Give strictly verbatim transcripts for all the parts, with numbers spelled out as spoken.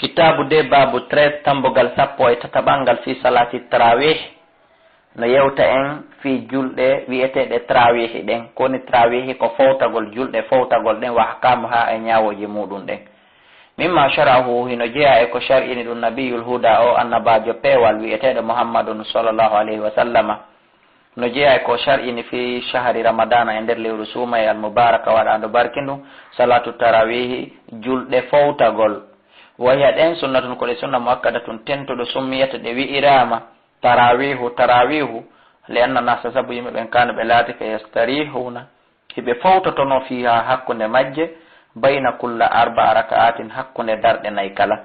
Kitaabu de baabu treize, tambogal sappo e tataɓangal, fi salaati tarawih, no yewta en fii julɗe wi'eteeɗe tarawihi ɗen. Ko woni tarawihi? Ko fowtagol julɗe, fowtagol ɗen, wa ahkaamuha, e ñaawooje muuɗum ɗen. Mimma shara'ahu, hino jeyaa e ko shar'ini ɗum Nabiyul Huda o, annabaajo peewal wi'eteeɗo Muhammadun sallallahu alayhi wa sallama. No jeyaa e ko shar'ini fii shahri Ramadana, e nder lewru suumayee al mubaraka waɗaandu barkindu, salaatu tarawihi, julɗe fowtagol. Wa hiya ɗen sunnatun, ko ɗe sunna muakkadatun tentuɗo summiyata, ɗe wi'iraama tarawihu, tarawihu, li anna nasa, sabu yimɓe ɓen kaanu ɓe laatike yastarihuna, hiɓe fowtotono fiha, hakkunde majje, bayna kulla arba'a raka'atin, hakkunde darɗe nay kala.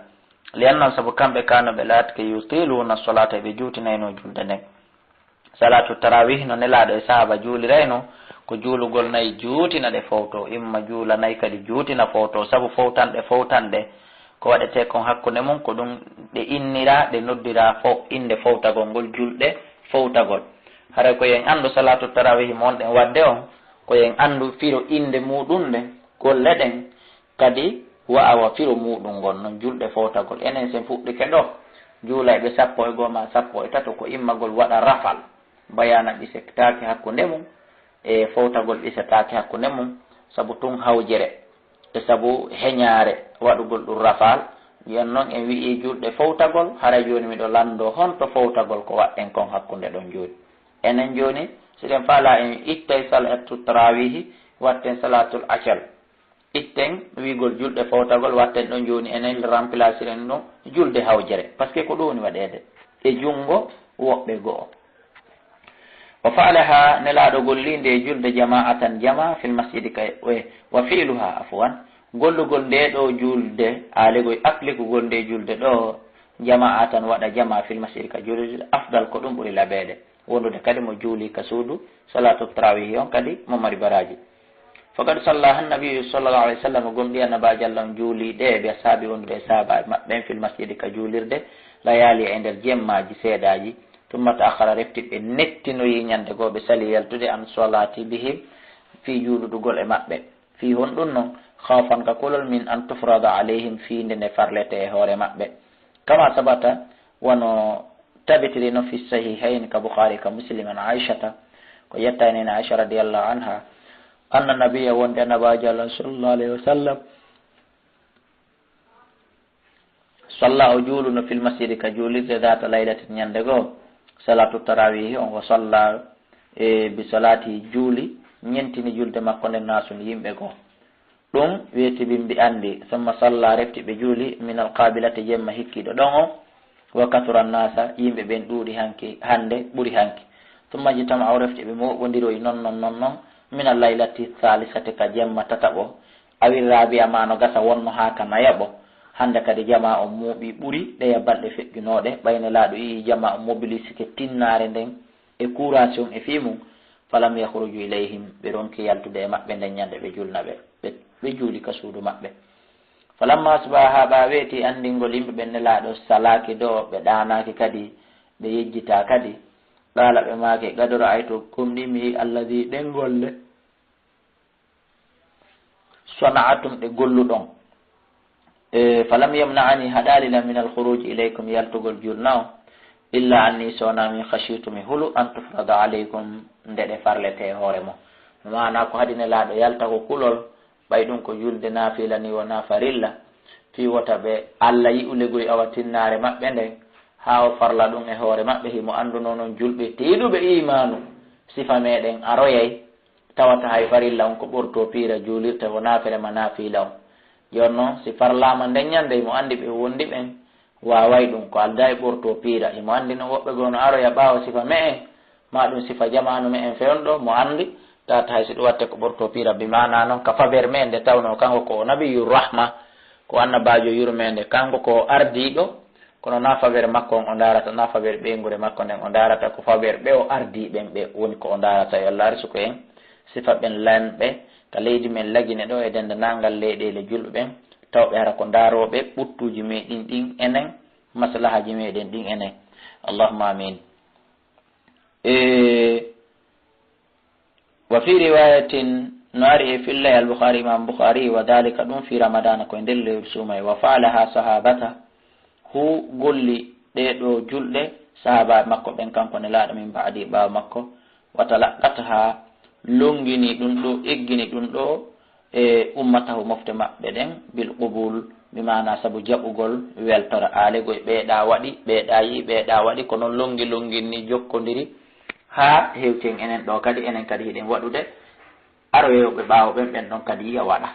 Li anna, sabu kamɓe kaanu ɓe laatike yutiluna salata, ɓe juutinayno julde nden. Salaatu tarawih no Nelaaɗo e sahaaba juulirayno, ko juulugol nay juutina ɗe fowto, imma juula nay kadi juutina fowto, sabu fowtanɗe fowtanɗe ko waɗetee kon hakkunde mum, ko ɗum ɗe inniraa, ɗe noddiraa fow innde fowtagol ngol, julɗe fowtagol. Haray ko yo en anndu salaatu tarawih mo wonɗen waɗde on, ko yo en anndu firo innde muuɗum nden, golle ɗen, kadi wa awa firo muuɗum ngon non, julɗe fowtagol. Enen sen fuɗɗike ɗo, juulayɓe sappo e goo maa sappo e tato, ko immagol waɗa rafal, bayaana ɓisetaake hakkunde mum, e fowtagol ɓisetaake hakkunde mum, sabu tun hawjere, e sabu heñaare waɗugol ɗum rafal. Jon non en wi'i julɗe fowtagol, haray jooni miɗo lanndoo honto fowtagol ko waɗɗen kon hakkunde ɗon jooni. Enen jooni, si ɗen faalaa en ittay salaatu tarawihi, waɗten salaatul acal. Itten wi'ugol julɗe fowtagol, watten ɗon jooni enen remplaciren ɗum julde hawjere, parce que ko ɗum woni waɗeede e junngo woɓɓe go'o. Wa fa'alaha, Nelaaɗo gollii nde julde jama'atan, jama, fil masjidi, kay, e, wa fi'luha, afwan, gollugol nde ɗo julde, alegol, applikugol nde julde ɗo, jama'atan, waɗa jama, fil masjidi, ka julde, afdal, ko ɗum ɓuri labeede. Wondude kadi mo juuli ka suudu salaatu tarawih on kadi mo mari baraaji. Faqad sallaha nabiyyu sallallahu alayhi wa sallam, gomɗii Annabaajo Allah on juulii ɗe, bi ashaabi, wondude e sahaabaaɓe maɓɓe ɓen, fil masjidi, ka juulirde, layaali, e nder jemmaaji seeɗaaji, tumma ta'akhkhara, refti ɓe nettinoyi ñande goo, ɓe sali yaltude, an salaati bihim, fii juuludugol e maɓɓe. Fii honɗum non? Khawfan, ka kulol, min an tufrada alayhim, fii nde nde farletee e hoore maɓɓe. Kama sabata, wano tabitiri no fi sahihayn, ka Bukhari ka Muslim, an Aishata, ko yetta e neene Aisha radiyallahu anha, anna nabiyya, wonde Annabaajo Allah sallallahu alayhi wa sallam, salla, o juuluno, fil masjidi, ka juulirde, dhata laylatin, ñande goo, salatu tarawihi on, wa salla, e, bi salati, juuli, ñentini julde makko nden, nasun, yimɓe goo. Ɗum weeti ɓe mbi anndi, summa salla, refti ɓe juuli, min al qabilati, jemma hikkiiɗo ɗon o, wa kathura nasa, yimɓe ɓen ɗuuɗi hanki, hannde ɓuri hanki. Summa jtama'u, refti ɓe mooɓondiroyi non non non non, min al laylati thalithati, ka jemma tataɓo, awi rabi'a, ma no gasa wonno haa ka nayaɓo. Hannde kadi jamaa on mooɓi ɓuri ɗeya balɗe feƴƴunooɗe, ɓay Nelaaɗo yi'i jamaa on mobilisike tinnaare nden, e kuuraasi on e fii mum, falam yakhruju ilayhim, ɓe ronki yaltude e maɓɓe nden ñande ɓe julna ɓe, ɓe, ɓe juuli ka suudu maɓɓe. Falamma asbaha, haa ɓaawo weeti anndingol yimɓe ɓen Nelaaɗo salaaki ɗo, ɓe ɗaanaaki kadi, ɓe yejjitaa kadi, qaala, ɓe maaki, qad ra'aytu, gomɗii mi yi'i, alladhi, ɗen golle, sana'tum, ɗe golluɗon. E, falam yamna'ani, haɗaali lan, min al khuruj ilaykum, yaltugol julna on, illa anni, so wonaa min khashitu, mi hulu, an tufrada alaykum, nde ɗe farletee e hoore mon. Maanaa ko haɗi Nelaaɗo yalta ko kulol, ɓay ɗum ko julde naafila ni wonaa farilla, fii wota ɓe Alla yi'u legoy awa tinnaare maɓɓe nden, haa o farla ɗum e hoore maɓɓe. Himo anndunoo non julɓe teeɗuɓe iimaanu, sifa meɗen aroyay, tawata hay farilla on ko ɓortoo piira juulirta, ko naafila ma naafila on. Jooni non, si farlaama nden ñande, himo anndi ɓe wondi ɓen waaway ɗum, ko aldaa e ɓortoo piira. Himo anndi non woɓɓe goo no aroya ɓaawo sifa me'en, maa ɗum sifa jamaanu me'en fewndo, mo anndi, tawata hay si ɗum watte ko ɓortoo piira, bi maanaa non ka faveur me'en, nde tawnoo kanko ko o nabiyyu rahma, ko annabaajo yurmeende, kanko ko o ardiiɗo, kono naa faveur makko on o ndaarata, naa faveur ɓeynguure makko nden o ndaarata, ko faveur ɓe o ardii ɓen, ɓe woni ko o ndaarata. Yo Alla arsuku en sifa ɓen lanɓe ka leydi men Lagine ɗo e denndaangal leyɗeele julɓe ɓen, tawɓe hara ko ndaarooɓe ɓuttuuji meɗen ɗin enen, maslahaaji meɗen ɗin enen. Allahumma amin. E, wa fi riwayatin, no ari e fillay al Bukhari, Imam Bukhari, wa dhalika, ɗum fi Ramadana, ko e nder lewru suumayee, wa fa'alaha sahabata, Hu golli ɗee ɗoo julɗe sahaabaaɓe makko ɓen, kanko Nelaaɗo, min ba'di, ɓaawo makko, wa talaqqathaa, lonngini ɗum ɗoo, eggini ɗum ɗoo, e ummatahu, mofte maɓɓe ɗen, bil qubul, bi maana sabu jaɓugol, weltora, aale goy, ɓee ɗaa waɗi, ɓee ɗaa yi'i, ɓee ɗaa waɗi, ko non lonngi lonnginni, jokkondiri, haa hewti en enen ɗoo kadi, enen kadi hiɗen waɗude, aroyooɓe ɓaawo ɓen, ɓen ɗon kadi yi'a waɗa.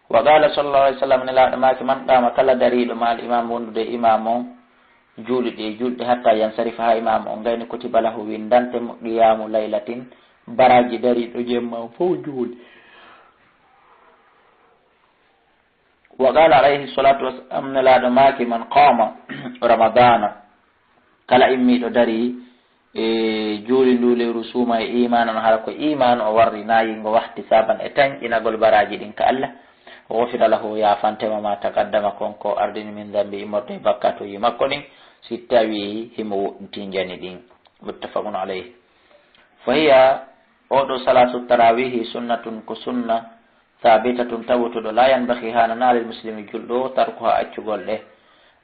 Wa qaala sallallahu alayhi wa sallam, Nelaaɗo maaki, man qaama, kala dariiɗo, ma'al imaam, wondude e imaam on, juuli ɗi e julɗe, hatta yansarifa, haa imaam on gayni, kutiba lahu, winndante mo, qiyaamu laylatin, baraaji dariiɗo jemma on fow juuli. Wa qaala alayhi salatu wassalam, Nelaaɗo maaki, man qaama ramadaana, kala immiiɗo darii, e juuli nduu lewru suuma e iimaanan, hara ko iimaanu o warri naayingo, wahtisaaban, e tanƴinagol baraaji ɗin ka Allah, gufira lahu, yaafante mo, ma taqaddama, kon ko ardini, min dambi, immorde e bakkaatuuji makko ɗin, si tawii himo woɗɗitii njani ɗin. Muttafaqun alayhi. Fa hiya, oo ɗoo salaatu taraawiihi, sunnatun, ko sunna, saabitatun, tabutuɗo, laa yanbagii, haananaa, lil muslimi, julɗo, tarkuhaa, accugol ɗe.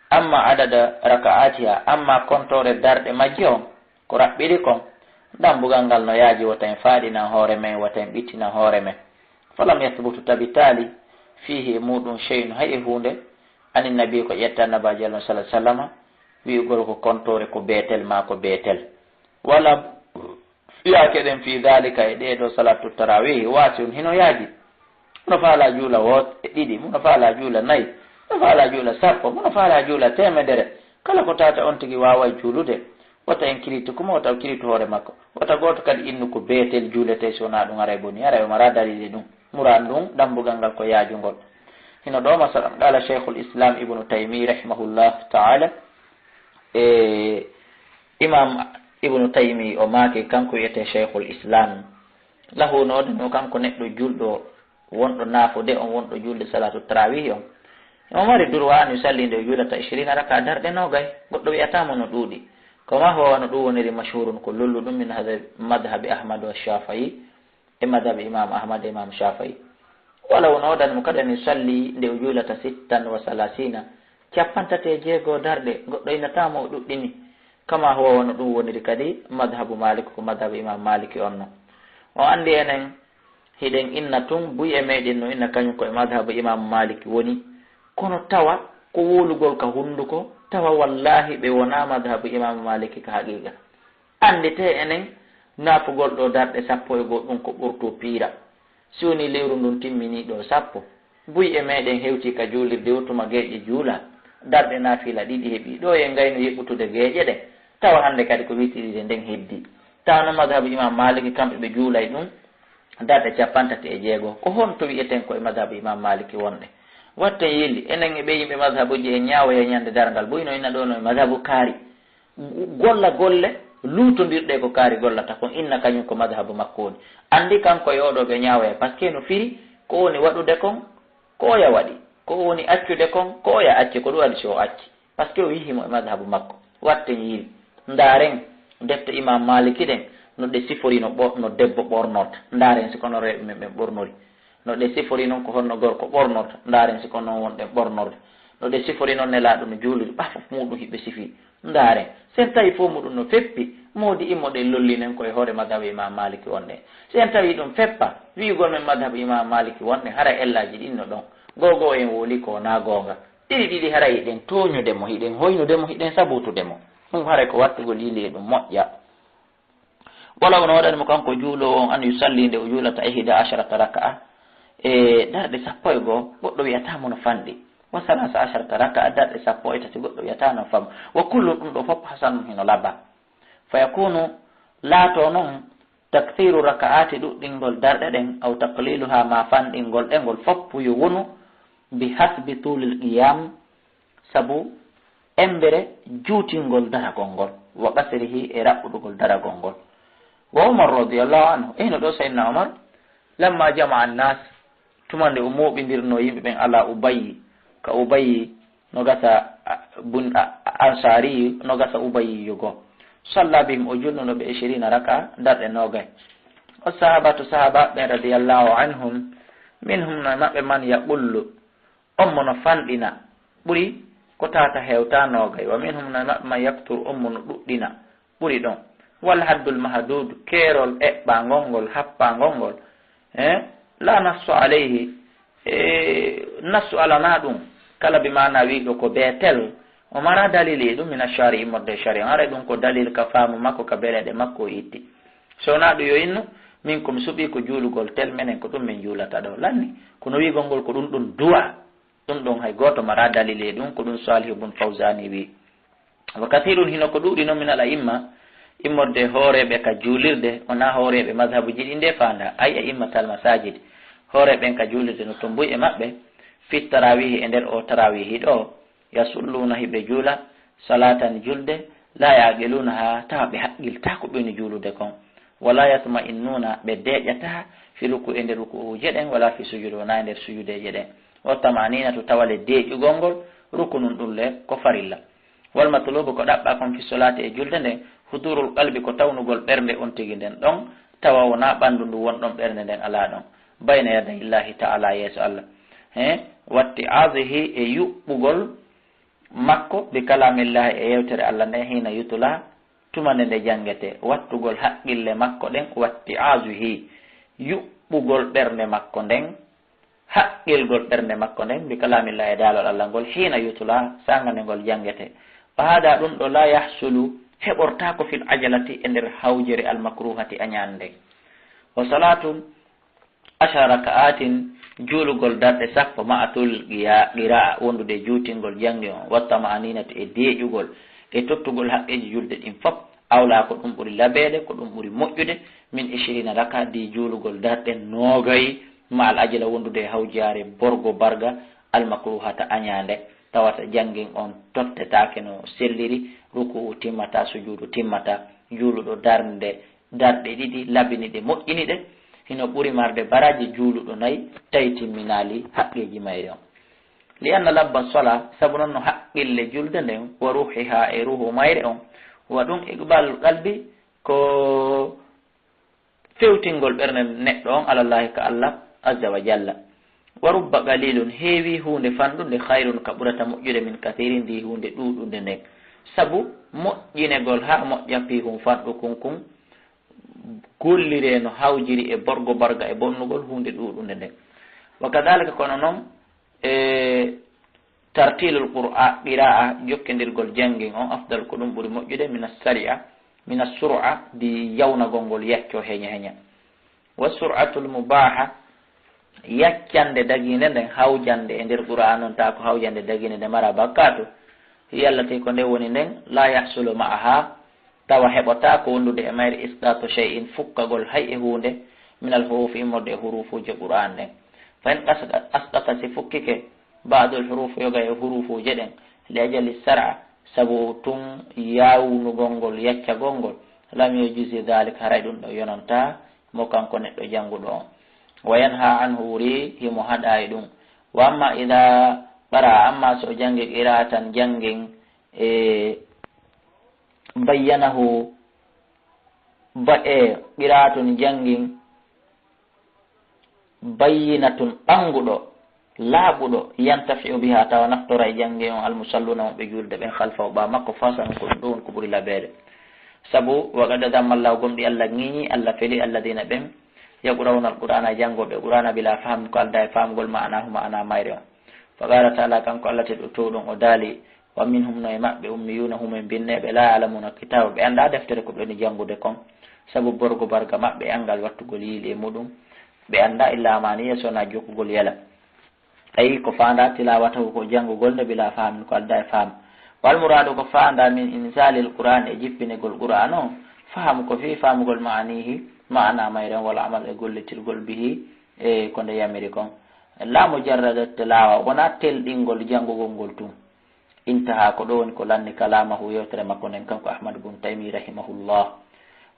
Amma adada raka'aatihaa, amma kontoore darɗe majji on, ko raɓɓiɗi kon, dambugal ngal no yaaji, wota en faaɗinan hoore men, wota en ɓittinan hoore men. Falam yasbutu, tabitaali, fiihi, e muuɗum, shay'un, hay e huunde, ani nabi, ko ƴetta Annabaajo Allah, sallallahu alayhi wa sallam, wi'ugol ko kontoore ko beetel maa ko beetel. Wala fiyaake ɗen fii daalika, e ɗee ɗoo salaatu taraawiihi, waasi'un, hino yaaji. Mo no faalaa juula woot-, e ɗiɗi, mo no faalaa juula nayi, mo no faalaa juula sappo, mo no faalaa juula teemedere. Kala ko tawata on tigi waaway juulude, wota en kiritu mo, wota o kiritu hoore makko. Wota gooto kadi innu ko beetel juuletee, si wonaa ɗum, haray bonii, haray o maraa daliili ɗum. Muraan ɗum, dambugal ngal ko yaajungol. Hino ɗoo, masalan, qaala Shaykhul Islam Ibnu Taymi, rahimahullahu ta'ala, e Imam Ibnu Taymi, o maaki, kanko wi'etee Shaykhul Islam, lahu, no ɗum, kanko neɗɗo julɗo wonɗo naafude on, wonɗo julde salaatu taraawiihi on, himo mari durwa an yusalli, nde o juulata, ishirina raka, darɗe noogay. Goɗɗo wi'ataa mo no ɗuuɗi. Kama huwa, wano ɗum woniri, mashhurun, ko lolluɗum, min hadha madhhabi Ahmad wa Shafi'i, e madhhabi Imam Ahmad e Imam Shafi'i. Wala, wano ɗum, kadi, an yusalli, nde o juulata, sittan wa salasina, cappanɗe tati e jeego darɗe, goɗɗo innataa mo o ɗuɗɗini. Kama huwa, wano ɗum woniri kadi madhhabu Malik, ko madhhabu Imam Maliki on non. On anndi enen, hiɗen inna tun, buy e meɗen no inna kañum ko e madhhabu Imam Maliki woni, kono tawa ko wowlugol ka hunnduko, tawa wallaahi ɓe wonaa madhhabu Imam Maliki ka haqiiqa. Annditee enen, naafugol ɗoo darɗe sappo e goo, ɗum ko ɓurtu piira. Si wonii lewru ndun timminii ɗoo sappo, buy e meɗen hewtii ka juulirde o tuma geeƴe juulaa, darɗe naafila ɗiɗi heɓii, ɗoo en ngayno yeɓɓutude geeƴe ɗen, tawa hannde kadi ko witiriire nden heddii. Tawa no madhhabu Imam Maliki, kamɓe ɓe juulay ɗum darɗe cappanɗe tati e jeego. Ko honto wi'eten ko e madhhabu Imam Maliki wonɗen? Watten yilli, enen e ɓee yimɓe madhhabuuji en ñaawoya ñande darngal, buy no inna ɗoo no e madhhabu kaari. Golla golle luutondirɗe ko kaari gollata kon, inna kañum ko madhhabu makko woni. Anndi kanko e oo ɗoo ɓe ñaawoya, parce que no firi ko woni waɗude kon, ko oya waɗi, ko woni accude kon, ko oya acci, ko ɗum waɗi si o acci, parce que o yii himo e madhhabu makko. Watten yiil, ndaaren defte Imam Maliki ɗen, no ɗe sifori no ɓo-, no debbo ɓornorta. Ndaaren si ko no rewɓe men ɓen ɓornori. No ɗe sifori non ko honno gorko ɓornorta, ndaaren si ko non wonɗen ɓornorde. No ɗe sifori non Nelaaɗo no juuliri, ɓaa fof muuɗum hiɓe sifii. Ndaaren, si en tawi fof muuɗum no feppi, moodi immoɗen lollinen ko e hoore madhhabu Imam Maliki wonɗen. Si en tawi ɗum feppa, wi'ugol men madhhabu Imam Maliki wonɗen, hara ellaaji ɗin no ɗon. Goo goo en wowli ko wonaa goonga. Ɗiɗi ɗiɗi haray hiɗen tooñude mo, hiɗen hoynude mo, hiɗen sabutude mo. Ɗum haray ko wattugol yili e ɗum moƴƴa. Wala wano waɗani mo kanko juuloowo on, an yusalli, nde o juulata, ihda asharata raka'a, e darɗe sappo e goo, goɗɗo wi'ataa mo no fanɗi. Wa salasa asharata raka'a, darɗe sappo e tati, goɗɗo wi'ataa no fam. Wa kullu, ɗum ɗoo fof, hasanun, hino laba. Fa yakunu, laatoo non, takthiru raka'ati, ɗuɗɗingol darɗe ɗen, aw taqliluha, ma fanɗingol ɗe, ngol fof yo wonu, bi hasbi tulil qiyam, sabu embere juutingol daragol ngol, wa qasrihi, e raɓɓuɗugol daragol ngol. Wa Umar radiyallahu anhu, e hino ɗoo Sayyidina Umar, lamma jama'a an-nas, tuma nde o mooɓindirnoo yimɓe ɓen, ala Ubayyi, ka Ubayyi, no gasa, a, bun, a, a, Ansari, no gasa Ubayyi yugo. Salla bihim, o julnuno ɓe ishirina raka, darɗe noogay. O sahabatu, sahabaaɓe ɓen radiyallahu anhum, minhum, no e maɓɓe, man yaqullu, on mo no fanɗina, ɓuri Ko tata hewta noogay. Wa minhum, no e maɓɓe, man yakturu, ummu no ɗuɗɗina, ɓuri ɗon. Wal haddul mahdudu, keerol eɓɓangol ngol, happangol ngol, eh, la nassu alayhi, e nassu alana ɗum. Kala bi maana wiiɗo ko beetel, o mara dalili e ɗum, min ashari, immorde e shari. Haray ɗum ko dalil ka faamu makko, ka beleɗe makko o itti. So na ɗum yo innu, min ko mi suɓi ko juulugol tel, menen ko ɗum min juulata ɗo. Lanni, kono wiigol ngol ko ɗum ɗum duwa, ɗum ɗum hay gooto mara dalili e ɗum, ko ɗum Salih ibn Fawzani wi. Wa kathirun, hino ko ɗuuɗi non, min al a'imma, immorde hooreeɓe ka juulirde, wona hooreeɓe mazhabuji ɗi nde faanda, ay a'immatal masajid, hooreeɓe ɓen ka juulirde no tumbuy e maɓɓe, fi tarawihi, e nder o tarawihi ɗo, yasulluna, hiɓe juula, salatan, julde, la yaqilunaha, tawa ɓe haqqilta ko ɓe woni juulude kon, wala yatma'innuna, ɓe deeƴata, fi ruku, e nder ruku'uje ɗen, wala fi sujud, wona e nder sujudeje ɗen, wa tamaninatu, tawale deeƴugol ngol, rukunun, ɗum le ko farilla. Wal matlubu, ko ɗaɓɓa kon fi solaati, e julde nden, hudurul qalbi, ko tawnugol ɓernde on tigi nden ɗon, tawa wona ɓandu ndu won ɗon, ɓernde nden ala ɗon. Bayna yadayillahi ta'ala, yeeso Allah. He, watti'azihi, e yuɓɓugol makko, bi kalamillahi, e yewtere Allah nden, hina yutula, tuma nde nde jangete, wattugol haqqille makko ɗen, watti'azihi, yuɓɓugol ɓernde makko nden, haqqilgol ɓernde makko nden, bi kalamillahi, e daalol Allah ngol, hina yutula, sanga nde ngol jangete. Wa hada, ɗum ɗo, la yahsulu, heɓortaako, fil ajalati, e nder hawjere, al makruhati, añande. Wa salatun ashara raka'atin, juulugol darɗe sappo, ma'atul qiya-, qira'a, wondude e juutingol jangi on, wa tama'aninati, e deeƴugol, e tottugol haqqeeji julde ɗin fop, awla, ko ɗum ɓuri labeede, ko ɗum ɓuri moƴƴude, min ishirina raka, di juulugol darɗe noogay, ma al ajala, wondude e hawjaare borgo barga, al makruhata, añaande, tawata jangin on tottetaake no selliri, ruku'u timmata, sujuudu timmata, juuluɗo darnde, darɗe ɗiɗi, labini ɗe, moƴƴini ɗe, hino ɓuri marde baraji juuluɗo nayi, tawi timminaali haqqeeji mayre on. Li anna labba sola, sabu non no haqqille julde nden, wa ruhiha, e ruhu mayre on, wa ɗum iqbal qalbi, ko fewtingol ɓernde neɗɗo on alallahi ka Allah azza wa jalla. Wa rubba qalilun, heewi huunde fanɗunde, khayrun, ka ɓurata moƴƴude, min kathirin, ndi huunde ɗuuɗunde nden. Sabu moƴƴinegol haa moƴƴa fii hun fanɗu kun kun, gollire no hawjiri e borgo barga e bonnugol huunde ɗuuɗunde nden. Wa kadhalika, kono non, e tartilul qur'a, qira'a, jokkindirgol jangin on, afdal, ko ɗum ɓuri moƴƴude, min as-sari'a, min as-sur'a, di yawnagol ngol yacco heña heña. Wa sur'atul mubaha, yaccande daginde nden, hawjande e nder qur'an on, ta ko hawjande daginde nde mara bakkatu, yallati ko nde woni nden, la yahsulu ma'aha, tawa heɓotaako wondude e mayre isqatu shay'in, fukkagol hay e huunde, min al hurufi, immorde e hurufuuje qur'an nden. Fa in asqata, si fukkike, ba'dul huruf, yoga e hurufuuje ɗen, li ajali sar'a, sabu tun yawnugol ngol, yaccagol ngol, lam yujzi dhalik, haray ɗum ɗo yonanta mo kanko neɗɗo jannguɗo on. Wa yanha anhu, wuri himo haɗa e ɗum. Wa amma idha qara, amma so o janngi qira'atan, janngin, e bayyanahu, ba-, e qira'atun, janngin, bayyinatun, ɓannguɗo, laaɓuɗo, yantafi'u biha, tawa naftora e jannge on, almusalluna, wonɓe juulde ɓen, khalfahu, ɓaawo makko, fasan, ko ɗum ɗo woni ko ɓuri labeede. Sabu, wa qad dhamma Allahu, gomɗi Allah ŋiñi, Allah feli, alladhina, ɓen, yaqra'una alqur'ana, janngooɓe qur'ana, bila fahmin, ko aldaa e faamugol, ma'anahu, ma'ana mayre on. Fa qala ta'ala, kanko Allah tedduɗo towɗon, o daali, wa minhum, no e maɓɓe, ummiyuna, hum en binneeɓe, la ya'lamuna alkitaba, ɓe anndaa deftere ko ɓe woni janngude kon, sabu borgo barga maɓɓe e anngal wattugol yiili e muɗum, ɓe anndaa illa amaniya, so wonaa jokkugol yela. Ayi, ko faandaa tilawatahu, ko janngugol nde, bila fahmin, ko aldaa e faam. Wal muraadu, ko faandaa min inzalil qur'an, e jippinegol qur'an on, faham, ko fii faamugol, ma'anihi, ma'ana mayre on, wal amal, e gollitirgol, bihi, e ko nde yamiri kon. La mujarrada tilawa, wonaa telɗingol janngugol ngol tun. Intaha, ko ɗo woni ko lanni kalamahu, yewtere makko nden, kanko Ahmad bun Taymi rahimahullah.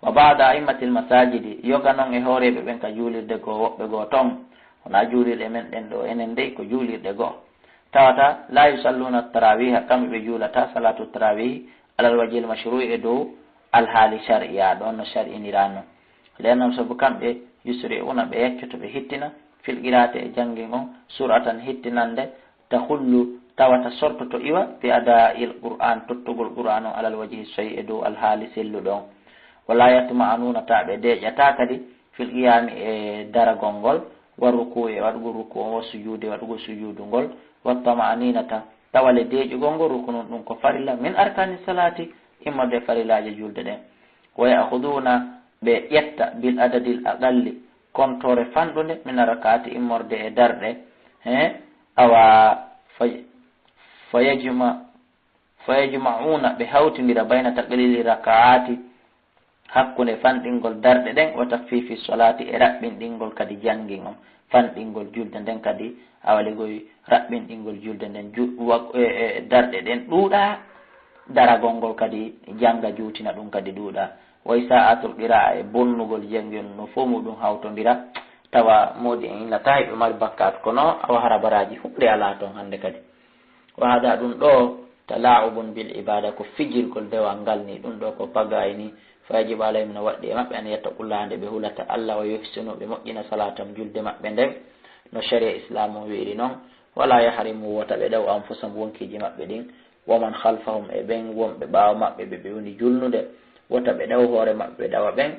Wa ba'da a'immatil masajidi, yoga non e hooreeɓe ɓen ka juulirde goo, woɓɓe goo ton, wonaa juulirɗe men ɗen ɗo, enen dey ko juulirɗe goo. Tawata, la yusalluna tarawiha, kamɓe ɓe juulata salatu tarawih, alal wajhil mashru'i, e dow alhaali shar'iya, ɗon no shar'inirano. Li'annahum, sabu kamɓe, yusri'una, ɓe yaccoto, ɓe hittina, fil qira'ati, e janngin on, sur'atan, hittinande, tahullu, tawata sortoto iwa, bi ada il Qur'an, tottugol Qur'an on alal wajhi soyi e dow alhaali selluɗo on. Wala yatma'anuna, ta ɓe deeƴata kadi, fil qiyami, e daragol ngol, wa ruku'i, e waɗugol ruku on, wa sujudi, e waɗugol sujudu ngol, wa tama'aninata, tawale deeƴugol ngol, rukunun, ɗum ko farilla, min arkani salati, immorde e farillaaji julde ɗen. Wa ya'khuduna, ɓe ƴetta, bil adadil aqalli, kontoore fanɗunde, min raka'ati, immorde e darɗe, he, awa, fa, fa yajma, fa yajma'una, ɓe hawtindira, bayna taqlili raka'ati, hakkunde fanɗingol darɗe ɗen, wa takfifi salati, e raɓɓinɗingol kadi janngin on, fanɗingol julde nden kadi, awa ligoy raɓɓinɗingol julde nden, ju-, wa-, e, e, darɗe ɗen ɗuuɗa, daragol ngol kadi jannga juutina ɗum kadi ɗuuɗa. Wa isa'atul qira'a, e bonnugol janngin no fof muɗum hawtondira, tawa moodi en innata hiɓe mari bakkaatu, kono awa hara baraaji huunde alaa toon hannde kadi. Wa hada, ɗum ɗo, tala'ubun bil ibada, ko fijirgol dewal ngal ni, ɗum ɗo ko pagaay ni. Fa yajibu alayhim, no waɗɗi e maɓɓe, an yattaqullaha, nde ɓe hulata Allah, wa yuhsinu, ɓe moƴƴina salatam, julde maɓɓe nden, no sharia Islam on wi'iri non. Wala yahrimu, wota ɓe ɗaw, anfusahum, wonkiiji maɓɓe ɗin, wa man khalfahum, e ɓen wonɓe ɓaawo maɓɓe, ɓe ɓe woni julnude, wota ɓe ɗaw hoore maɓɓe, ɓe ɗawa ɓen,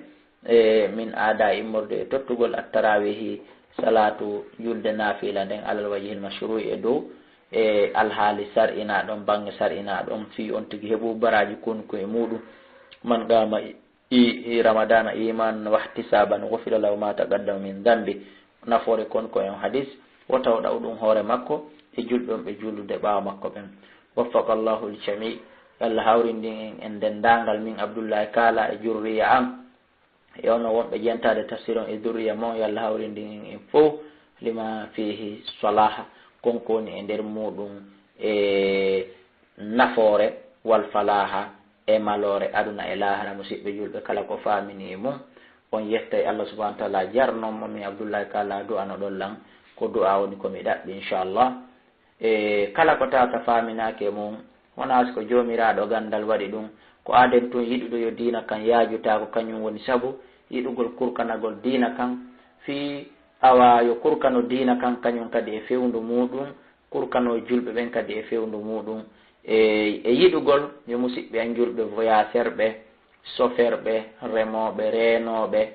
e min aada immorde e tottugol at-tarawihi, salatu julde nafila nden, alal wajhil mashru'i, e dow, e alhaali sar'inaaɗo on, baŋŋe sar'inaaɗo on, fii on tigi heɓu baraaji kon ko e muuɗum. Man qama i, i, i ramadana imanan wahtisaban ghufira lahu ma taqaddama min dhanbi. Nafoore kon ko e on hadis, wota o ɗaw ɗum hoore makko e julɓe on ɓe juldude ɓaawo makko ɓen. Waffaqa Allahu al-jami', Yalla hawrindin en, en denndaangal, min Abdullahi Kaala e jurriya an, e onon wonɓe jentaade tafsir on e durriya mon, Yalla hawrindin en, en fow, lima fihi salaha, kon ko woni e nder muuɗum e nafoore, wal falaha, e maloore aduna e laahara. Musiɓɓe julɓe, kala ko faamini e mum, on yettay Allah subhanahu wa ta'ala jarnon mo. Min Abdullahi Kaala, du'anoɗon lan, ko du'a woni ko mi ɗaɓɓi, inchallah. E kala ko tawata faaminaaki e mum, wonaa si ko Joomiraaɗo ganndal waɗi ɗum, ko aaden tun yiɗuɗo yo diina kan yaaju, taa ko kañum woni sabu yiɗugol kurkanagol diina kan, fii awa yo kurkano diina kan kañum kadi e fewndu muuɗum, kurkano julɓe ɓen kadi e fewndu muuɗum, e, e yiɗugol yo musiɓɓe an julɓe, voyageur ɓe, chauffeur ɓe, remooɓe, reenooɓe,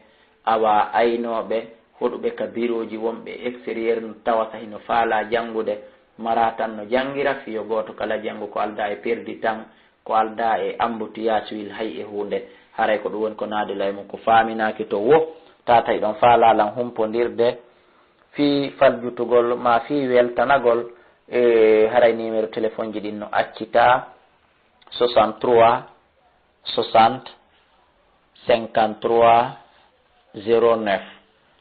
awa aynooɓe, hoɗuɓe ka birooji, wonɓe extérieur, no tawata hino faalaa janngude, maraa tan no janngira, fii yo gooto kala janngu ko aldaa e perdi tan, ko aldaa e embouteillage wil hay e huunde. Haray ko ɗum woni ko naadila e mum, ko faaminaaki to wo, tawata hiɗon faalaa lan humpondirde fii faljutugol maa fii weltanagol, e haray numéro téléphone ji ɗin no accitaa, soixante-trois, soixante, cinquante-trois, zéro neuf.